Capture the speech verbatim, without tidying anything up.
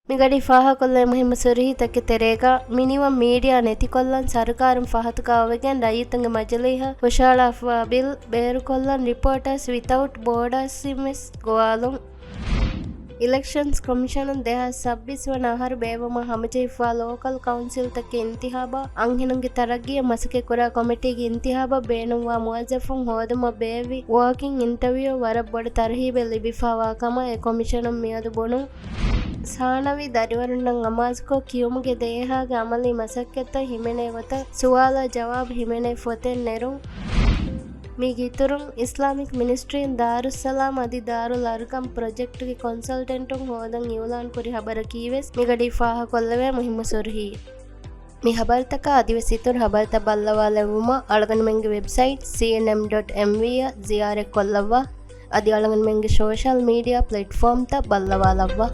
މިގަޑީ ފާހަގަކޮށްލެވޭ މުހިއްމު ސުރުހީތަކެއް ތެރޭގަ، މިނިވަން މީޑިއާ ނެތިކޮށްލަން ސަރުކާރުން ފަހަތުގަ އޮވެގެން ރައްޔިތުންގެ މަޖިލީހަށް ހުށަހަޅާފައިވާ ބިލް ބޭރުކޮށްލަން ރިޕޯޓާސް ވިތައުޓް ބޯޑާސްއިން ވެސް ގޮވާލުން. އިލެކްޝަންސް ކޮމިޝަނުން ދެހާސް ސައްބީސް ވަނަ އަހަރު ބޭއްވުމަށް ހަމަޖެހިފައިވާ ލޯކަލް ކައުންސިލްތަކެއް އިންތިހާބާ އަންހެނުންގެ ތަރައްގީއަށް މަސައްކަތްކުރާ ކޮމިޓީގެ އިންތިހާބަށް ބޭނުންވާ މުވައްޒަފުން ހޯދުމަށް ބޭއްވި ވޯކްއިން އިންޓަވިއުއަށް ވަރަށް ބޮޑު ތަރުހީބެއް ލިބިފައިވާ ކަމަށް އެ ކޮމިޝަނުން މިއަދު ބުނުން. ސާނަވީ ދަރިވަރުންނަށް ނަމާޒުކޮށް ކިޔުމުގެ ދޭހާގެ އަމަލީ މަސައްކަތްތައް ހިމެނޭ ގޮތަށް ސުވާލާ ޖަވާބު ހިމެނޭ ފޮތެއް ނެރުން. މީގެ އިތުރުން، އިސްލާމިކް މިނިސްޓްރީން ދާރުއްސަލާމް އަދި ދާރުލް އަރްޤަމް ޕްރޮޖެކްޓްގެ ކޮންސަލްޓެންޓުން ހޯދަން އިއުލާން ކުރި ހަބަރަކީވެސް މިގަޑީ ފާހަގަކޮށްލެވޭ މުހިއްމު ސުރުހީ. މި ހަބަރުތަކާ އަދިވެސް އިތުރު ހަބަރުތައް ބައްލަވާލެއްވުމަށް އަޅުގަނޑުމެންގެ ވެބްސައިޓް ސީއެންއެމް ޑޮޓް އެމްވީ އަށް ޒިޔާރަތްކޮށްލައްވާ. އަދި އަޅުގަނޑުމެންގެ ސޯޝަލް މީޑިއާ ޕްލެޓްފޯމްތައް ބައްލަވާލައްވާ.